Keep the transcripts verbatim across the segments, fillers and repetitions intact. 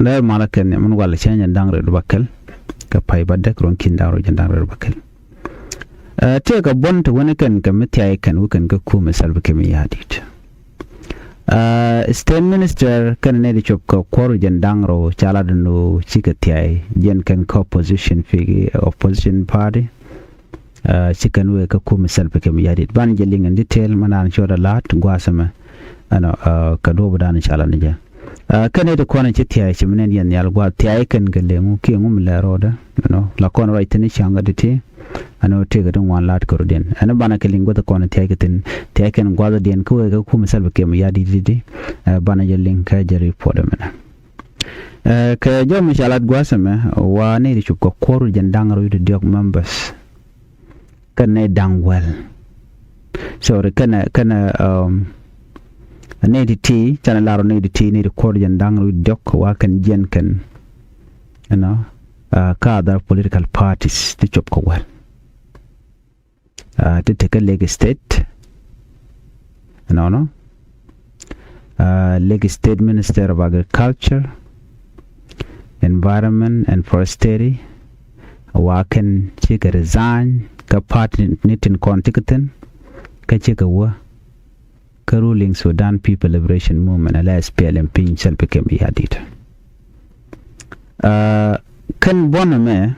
Lɛr malä kɛn ni min walɛ cä jɛn da̱ŋ rɛw bäkɛl. Kɛ pay bädäk ruɔ̱n ki̱n da̱ŋ rɛw jɛn da̱ŋ rɛw bäkɛl. Ɛ, tëëkɛ buɔ̱n ti wänä kɛn kɛ mi thiay kɛn wä kɛn kä kumɛ Salva Kiir Mayardit. Ɛ, state minister kɛn ni di cop kɛ kuɔr jɛn da̱ŋ rɛw ca lat ni cikɛ thiay jɛn kɛn kä opposition fi opposition party. Ɛ, ci kɛn wëë kä kumɛ Salva Kiir Mayardit. Ban jɛ liŋ in detail mɛ naan ciöt a la̱t gua̱a̱th ɛmɛ. Ɛnɔ, ɛ, kɛ duɔ̱ɔ̱p dan ca la ni jɛ. Ɛ, kɛn iti kɔn ci thia̱a̱c ci mi nɛn yɛn nhial gua̱a̱th thia̱a̱c kɛn kɛ leŋu kiɛ ŋu mi lɛ rɔɔdɛ. Ɛnɔ, la kɔn ruac thi̱n ci aŋä di ti. Ɛnɔ, tëëkɛ ti ŋuan la̱t kɛ rɔ diɛn. Ɛnɔ banɛ kɛ liŋ gua̱th kɔn thia̱a̱c kɛ thi̱n. Thia̱a̱c kɛn gua̱th diɛn kä wëë kä kumɛ Salva Kiir Mayardit di di. Ɛ, banɛ jɛ liŋ kä jɛ report ɛmɛnɛ. Ɛ, kɛ jɔw mi ca lat gua̱a̱th ɛmɛ wa ni ri cup kɛ kuɔr jɛn da̱ŋ rɛw ti diɔk members. Kɛn ni da̱ŋ wäl. Sorry, kɛn, kɛn, um, ni ti ti, canɛ lar ni ti ti, ni ti kuɔr jɛn da̱ŋ rɛw ti diɔk wa kɛn jiɛn kɛn, you know, uh, kä other political parties ti cop kɛ wäl. Uh, ti tekɛ Lake State. Ɛnɔnɔ. Uh, Lake State Minister of Agriculture, Environment and Forestry, wa kɛn cikɛ resign kä party ni tin kɔn ti kɛ thi̱n, kä cikɛ wä kä ruling Sudan People Liberation Movement, ala S P L M piny Salva Kiir Mayardit. Uh, kɛn buɔ̱n ɛmɛ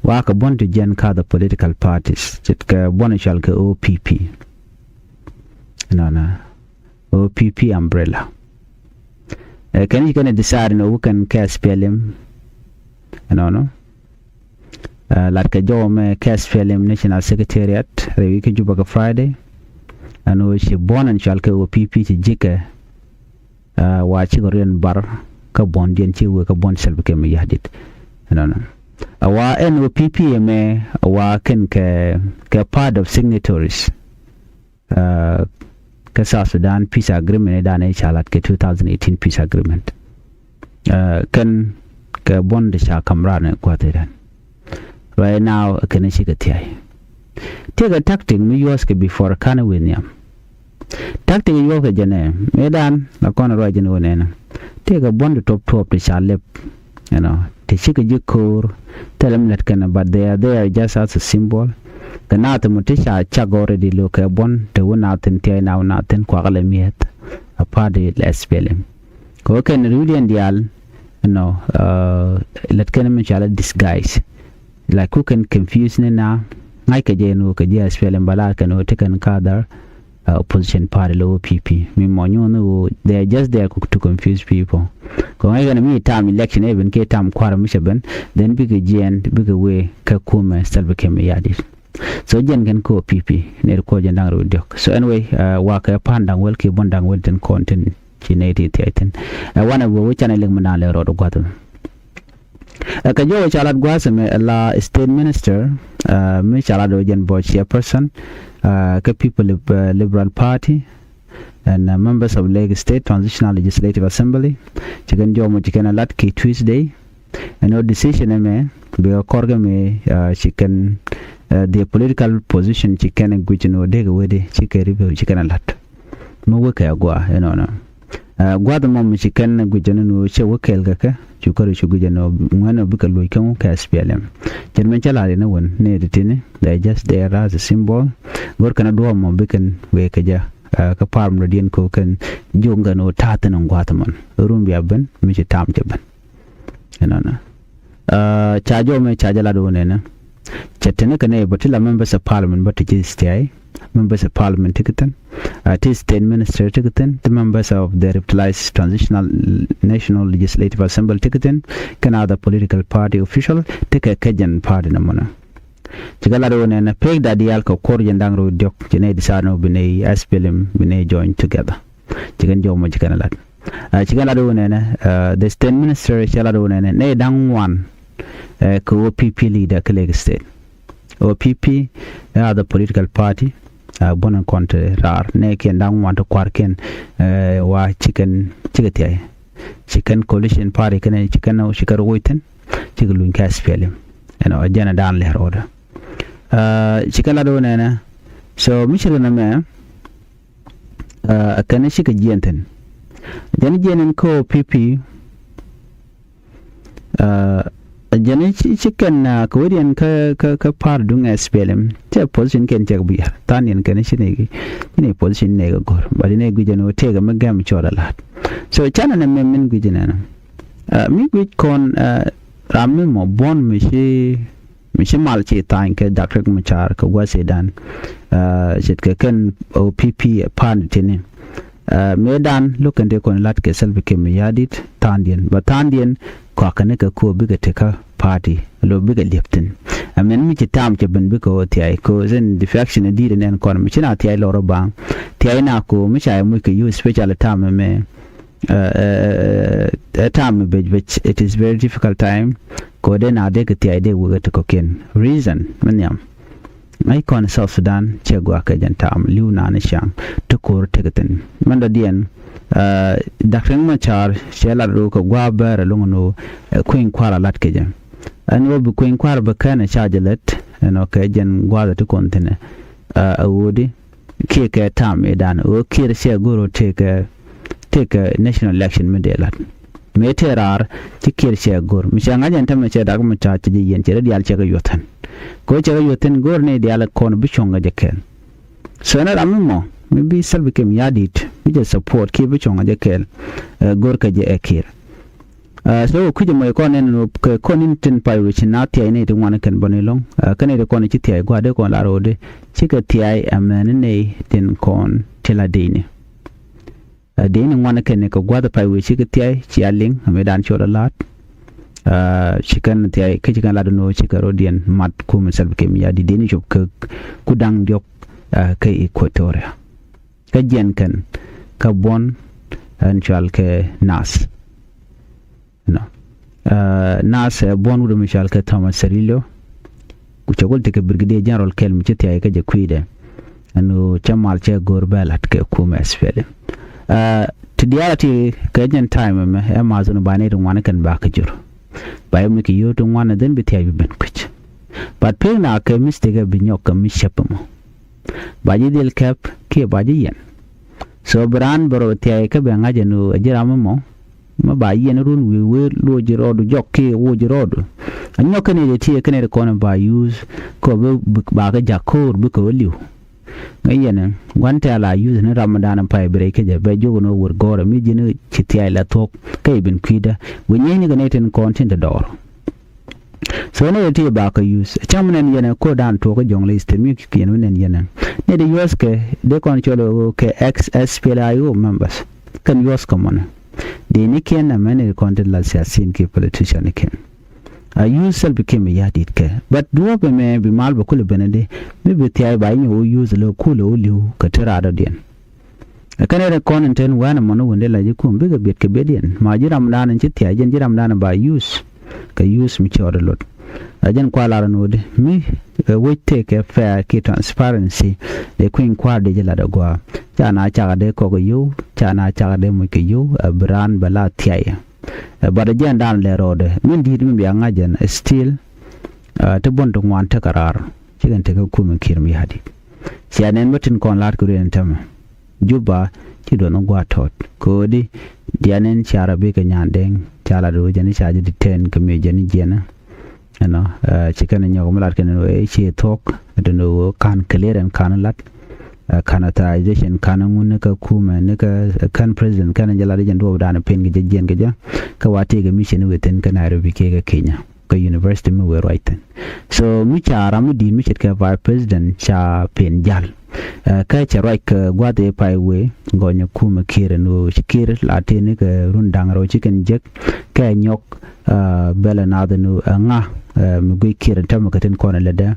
wa kɛ buɔ̱n ti jiɛn kä the political parties, ce̱tkɛ buɔ̱n cual kɛ O P P. Ɛnɔnɔ. O P P umbrella. Ɛ, kɛn ci kɛn ɛ decide ni wä kɛn kɛ S P L M. Ɛnɔnɔ. Ɛ, lat kɛ jɔw mɛ kɛ S P L M National Secretariat rɛy wi̱i̱ kä Juba kɛ Friday. Ɛn ɣöö ci buɔ̱n ɛn cual kɛ O P P ci ji̱kɛ, ɛ, wa cikɛ riɛn bar kä buɔ̱n diɛn ci wee kä buɔ̱n Salva Kiir Mayardit. Ɛnɔnɔ. Ɛ, wa ɛn O P P ɛmɛ wa kɛn kɛ, kɛ part of signatories. Ɛ, kä South Sudan peace agreement i̱ danɛ ca lat kɛ two thousand eighteen peace agreement. Ɛ, kɛn kɛ buɔ̱n di ca kam ran ɛ gua̱th i̱ dan. Right now kɛn i̱ cikɛ thiay. Tiɛkɛ tactic mi yuɔth kɛ before kan i̱ wi̱i̱ nhiam. Tactic i̱ yuɔth kɛ jɛn ɛ mi dan la kɔn ruac jɛn i̱ wä nɛnɛ. Tiɛkɛ buɔ̱n di tuɔp tuɔp ti ca lɛp. You know, ti cikɛ ji̱ ko̱o̱r thilɛ mi lät kɛn, but they are there just as a symbol. Kɛ naath mɔ ti ca cak already lo kɛ buɔ̱n te wä naath in thia̱a̱c na wä naath in kuakä lɛ mi̱eth a party lɛ S P L M. Kɛ wä kɛn riwdiɛn diaal, you know, uh, lät kɛn mi cɔal a disguise. Like ku kɛn confuse ni na ŋa̱ckɛ jɛ ni wä kɛ ji̱ S P L M ba laar kɛn wä ti kɛn ka̱thar, uh, opposition party lɛ O P P. Mi mɔ nyuɔ̱n ni wä, they are just there to confuse people. Kɛ ŋa̱ckɛ ni mi tam election ɛ ben kiɛ tam kua̱r mi cɛ ben, then bikɛ jiɛn bikɛ wee kɛ kumɛ Salva Kiir Mayardit. So jiɛn kɛn kɛ O P P ni ri kuɔ jiɛn da̱ŋ rɛw diɔ̱k. So anyway, uh, wakɛ pan da̱ŋ wäl kiɛ buɔ̱n da̱ŋ wäl tin kɔn tin ci nɛy ti thia̱a̱c thi̱n. Ɛ wanɛ wee wee canɛ liŋ mi da̱ŋ lɛ rɔɔd gua̱th. Ɛ kɛ jɔwɛ ca lat gua̱a̱th ɛmɛ ɛ la state minister, ɛ, mi ca lat wee jɛn bɔ chairperson, ɛ, kä People Lib-, ɛ, Liberal Party and, ɛ, members of Lake State Transitional Legislative Assembly. Ci kɛn jɔw mɔ ci kɛn ɛ lat kɛ Tuesday. Ɛn ɔ decision ɛmɛ bi ɛ kɔr kɛ mi, ɛ, ci kɛn, ɛ, the political position ci kɛn ɛ guic ɛn ɔ dee kɛ wee di ci kɛ review ci kɛn ɛ lat. Mi wekɛ agua inɔnɔ. Ɛ, gua̱th mɔ mi ci kɛn guic jɛ ni nu cɛ wä kɛɛl kɛ kɛ cu kär cu guic jɛ ni ŋuɛn ɔ bikɛ luc kä ŋu kɛ S P L M. Jɛn mɛn cä la̱r in wän ni ti tini, they just there as a symbol. Go̱r kɛn a duɔ̱ɔ̱p mɔ bikɛn wee kɛ jɛ, ɛ, kä pa̱a̱r mi dɔ̱diɛn ko kɛn jiök kɛn wä ta̱a̱ thin in gua̱th mɔn. Rum bia ben mi ci ta̱a̱m cɛ ben. Inɔnɔ. Ɛ, ca jɔw mɛ ca jɛ lat wä nɛnɛ. Cɛ tini kɛ nɛy bä ti la members of parliament bä ti ci thiay. Members of parliament ti kɛ thi̱n. Ɛ, ti state minister ti kɛ thi̱n. Ti members of the revitalized transitional national legislative assembly ti kɛ thi̱n. Kɛn other political party official ti kɛ kɛ jɛn party ni mɔnɛ. Ci kɛ lat wä nɛnɛ pek da diaal kɛ kuɔr jɛn da̱ŋ rɛw diɔ̱k ci nɛy di saar ni wä bi nɛy S P L M bi nɛy join together. Ci kɛn jɔw mɔ ci kɛn lat. Ɛ, ci kɛn lat wä nɛnɛ, ɛ, the state minister cɛ lat wä nɛnɛ nɛy da̱ŋ ŋuan, ɛ, kɛ O P P leader kɛ Lake State. O P P ɛ other political party, ɛ, buɔ̱n in kɔn te raar nɛy kiɛn da̱ŋ ŋuan te kua̱r kiɛn, ɛ, wa ci kɛn ci kɛ thiay. Ci kɛn coalition party kɛn ci kɛn ci kɛn ruɔc thi̱n ci kɛ luny kɛ S P L M. Ɛn ɔ jɛn ɛ da̱a̱n lɛr ɔdɛ. Ɛ, ci kɛn lat wä nɛnɛ. So mi ci kɛn ɛmɛ, ɛ, kɛn cikɛ jiɛn thi̱n. Jɛn jiɛn in kä O P P, Jɛn i̱ ci kɛn kɛ wä diɛn kä kä kä pa̱a̱r duŋ S P L M cɛ position kɛn cɛ kɛ biɛr tha̱a̱ŋ diɛn kɛn i̱ ci nɛy ci nɛy position nɛy kɛ go̱r, but inɛ guic ɛn ɣöö tëëkɛ mi gɛm cɔɔd a la̱t. So canɛ nɛ mɛ min guic inɛnɛ mi guic kɔn ram mi mɔ buɔ̱n mi ci mi ci mal ci tha̱a̱ŋ kɛ Doctor Riek Machar kɛ gua̱th ëëdan ce̱tkɛ kɛn O P P ɛ pa̱a̱n tini. Mëëdan lo̱k kɛn tëë kɔn la̱t kɛ Salva Kiir Mayardit tha̱a̱ŋdiɛn bä tha̱a̱ŋdiɛn kɔakɛ ni kɛ ko̱o̱p bikɛ tekä party lo bikɛ liep thi̱n. Ɛmɛn mi ci ta̱a̱m cɛ ben bikɛ ɣöö thia̱a̱c ko̱o̱th in defection ɛ di̱i̱t ɛnɛn kɔn mi ci na thia̱a̱c lɔr ɛ ba̱a̱ŋ thia̱a̱c na ko̱o̱p mi ca yɛ muc kɛ yuc special ta̱a̱m ɛmɛ. Ɛ ta̱a̱m mi bec bec, it is very difficult time. Ko̱o̱t dee na dee kɛ thia̱a̱c dee wekɛ ti kɔ̱kiɛn reason mi nhiam. Ŋäc kɔn South Sudan cɛ gua̱a̱k kɛ jɛn ta̱a̱m li̱w naan i̱ ciaŋ ti ko̱r tekɛ thi̱n. Mɛn dɔ̱diɛn Doctor Riek Machar cɛ lat ruu kɛ gua̱a̱ bɛɛr ɛlɔŋ ni kueny kua̱r a lat kɛ jɛ. Ɛn ɣöö bi kueny kua̱r bi kɛn ɛ ca jɛ lät ɛn ɣöö kɛ jɛn gua̱a̱th ɛ ti kɔn thi̱n ɛ ɣöödi kiɛ kɛ ta̱a̱m ëëdan ɣöö Kiir cɛ go̱r ɣöö tëëkɛ tëëkɛ national election mi dee la̱t. Mëë tëë raar ci Kiir cɛ go̱r mi cɛ ŋa̱c ɛn tämɛ cɛ dak mi ca cɛ jɛ yiɛn cɛ rɛ diaal cɛ kɛ yuɔth thi̱n. Kɛ ɣöö cɛ kɛ yuɔth thi̱n go̱r ni diaal kɔn bi cuɔ̱ŋ kɛ jɛ kɛɛl. So ɛn ram mi mɔ mi bi Salva Kiir Mayardit mi jɛ support kiɛ bi cuɔ̱ŋ kɛ jɛ kɛɛl. Go̱r kɛ jɛ ɛ Kiir. So kui̱cä mɔc kɔn nɛn kɛ kɔn in tin pay wec na thia̱a̱c nɛy ti ŋuan kɛn bä ni lɔ̱ŋ. Kä nɛy ti kɔn ci thia̱a̱c gua̱a̱r dee kɔn lar ɣöö dee cikɛ thia̱a̱c ɛmɛn nɛy tin kɔn ti la dee ni. Dee ni ŋuan kɛn kɛ gua̱a̱th pay wec cikɛ thia̱a̱c cia liŋ ɛmɛ dan cɔl a la̱a̱t. Ci kɛn thia̱a̱c kä ci kɛn lat ni ɣöö cikɛ rɔ̱diɛn mat kumɛ Salva Kiir Mayardit dee ni cop kɛ ku da̱ŋ diɔ̱k kä Equatoria. Kä jiɛn kɛn kä buɔ̱n ɛn cual kɛ Nath. Nɔ Nath ɛ buɔ̱n wut mi cual kɛ Thomas Cirillo. Ku cɛ kul tekɛ Brigadier General kɛl mi ci thia̱a̱c kä jɛ kui̱dɛ. Ɛn ɣöö cä mal cɛ go̱o̱r bɛ la̱t kɛ kumɛ S P L M. Ti diaal a ti kɛ jɛn time ɛmɛ ɛ math wun ba nɛy ti ŋuan kɛn ba kä jur. Ba yɛ mi kɛ yio̱o̱ ti ŋuan ɛ dhen bi thia̱a̱c bi ben kui̱c. But pek na kɛ mistake ɛ bi nyɔk kɛ mi cäp ɛmɔ. Ba ji̱ dhil kɛp kiɛ ba ji̱ yɛn. So bi raan bɛ rɔ thia̱a̱c kä bɛ ŋa̱c ɛn ɣöö ɛ ji̱ ram ɛmɔ. Mi ba yɛn run wi̱i̱ wee luɔc ji̱ rɔɔdu jɔk kiɛ woc ji̱ rɔɔdu. A nyɔk kɛn i̱ ti kɛn i̱ kɔn ba use kɔ bi ba kɛ jak ko̱o̱r bikɛ wä li̱w. Ŋäc yɛn gua̱n tɛ̈ a la use ni ram mi da̱a̱n pay bi rɛy kä jɛ bɛ jiök ni wä wër gɔ̱rɛ mi ji̱n ci thia̱a̱c la thuɔ̱k kä i̱ bin kui̱dä. Wä nyiecni kɛ ni tin kɔn tin te dɔɔr. So ni ti ba kä use cam nɛn yɛn ko dan tuɔk jɔŋ list mi kiɛn mi nɛn yɛn ni di use kɛ de kɔn cɔl kɛ ex S P L I O members. Kɛn use kɛ mɔnɛ di ni kiɛn na mɛn ni kɔn ti la siasin ki politician ni kiɛn. A use Salva Kiir Mayardit kɛ but duɔp mɛ bi mal bɛ kulɛ benɛ di mi bi thiay ba nyɛ wo use lo kulɛ wo liu kɛ ti raadɔ diɛn. Kɛn rɛ kɔn in ten wɛn mɔni wende la ji̱ kum bikɛ biet kɛ biet yɛn ma ji̱ ram dan in ci thia̱a̱c jɛn ji̱ ram dan ba use. Kɛ use mi cɔɔt lot a jɛn kua lar in wodi mi wec tëë kɛ fair ki transparency. Dee kui̱ny kua̱r dee ji̱ lat a gua̱a̱ ca na cakɛ dee kɔk a yow ca na cakɛ dee muc kɛ yow a bi raan bɛ la thia̱a̱c. But a jɛn dan lɛ rɔɔdɛ min di̱i̱t mi bia ŋa̱c jɛn still. Ti buɔ̱n ti ŋuan tekɛ raar cikɛn tekɛ kum in ki̱i̱r mi ya̱a̱ di̱i̱t. Cia nɛn bä tin kɔn la̱a̱t kɛ ruëën tämɛ. Juba ci duɔth ni gua̱a̱t tɔt ko̱o̱di. Dianin ca rɔ bikɛ nyan deŋ ca lat wee jɛn ca ji̱ detain kɛ mi jɛn jiɛn. Ɛnɔ ci kɛn nyɔk mi lat kɛn wee ci thuɔ̱k. Ɛn wee kan clear ɛn kan lat. Kan authorization kan ŋun ni kä kumɛ ni kä kan president kan jɛ lat jɛn duɔp dan pin kɛ jɛ jiɛn kɛ jɛ. Kä wa tëëkɛ mission within kä Nairobi kiɛ kä Kenya. Kä university mi wëë ruac thi̱n. So mi ca ram mi di̱i̱t mi ce̱tkɛ vice president ca pen jal. Kä cɛ ruac kɛ gua̱th ëë pay wëë gɔnyɛ kumɛ kiɛɛr ɛn ɣöö ci kiɛɛr la tëëni kɛ run da̱ŋ rɛw ci kɛn jek. Kɛ nyɔk bɛlɛ naath ɛn ɣöö ɛŋa mi guic kiɛɛr ɛn tämɛ kɛ tin kɔn ɛ lätdɛ.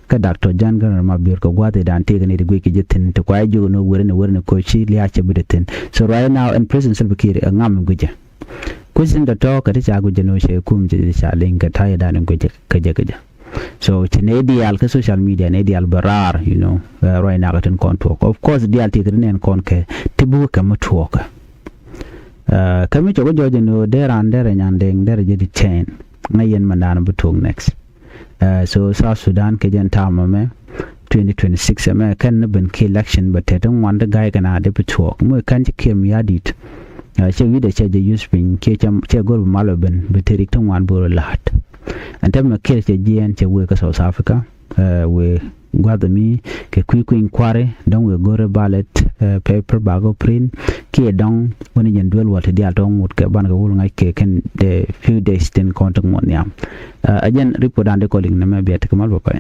Kä Doctor John Garang de Mabior kɛ gua̱th ëë dan tëëkɛ ni ti guic kɛ jɛ thi̱n ti kuay jiök ɛn ɣöö wëë ni wëë ni koci lia̱a̱ cɛ bi dee thi̱n. So ruac now ɛn president Salva Kiir ɛŋa mi guic jɛ. Question tɔ̱tɔ̱ kä ti ca guic jɛ ni wä cɛ kum cɛ ca liŋ kɛ ta̱yɛ dan in guic kä jɛ kä jɛ. So ci nɛ diaal kä social media nɛ diaal bɛ raar, you know, ruac nak tin kɔn tuɔɔk. Of course diaal ti kɛ ti nɛn kɔn kɛ ti buk kɛ mi tuɔɔk. Kä mi cɔk jɔɔc ni wä derɛ an derɛ nyan deŋ derɛ jɛ detain. Ŋäc yɛn mɛ dan bi tuɔɔk next. So South Sudan kɛ jɛn ta̱a̱ mɛ mɛ twenty twenty-six ɛmɛ kɛn ni ben ki election bɛ tɛt ŋuan ti ga̱y kɛn a dee bi tuɔɔk mi kɛn ci kiɛm ya di̱t. Cɛ wi̱cdɛ cɛ jɛ use piny kiɛ cɛ go̱r bi mal bɛ ben bi te rik ti ŋuan bi rɔ la̱t. Ɛn tɛmɛ kɛl cɛ jiɛɛn cɛ wëë kä South Africa, wëë gua̱th mi kɛ kui̱ kui̱ny kua̱ri dɔ̱ŋ wëë go̱rɛ ballot paper bakɔ print kiɛ dɔ̱ŋ wänɛ jɛn duel wal ti diaal tɔ̱ ŋut kɛ ban kɛ wul ŋa̱c kɛ kɛn the few days tin kɔn ti ŋuɔth nhiam. Ɛ jɛn report dan di kɔliŋ nɛmɛ biɛ ti kɛ mal bä pay.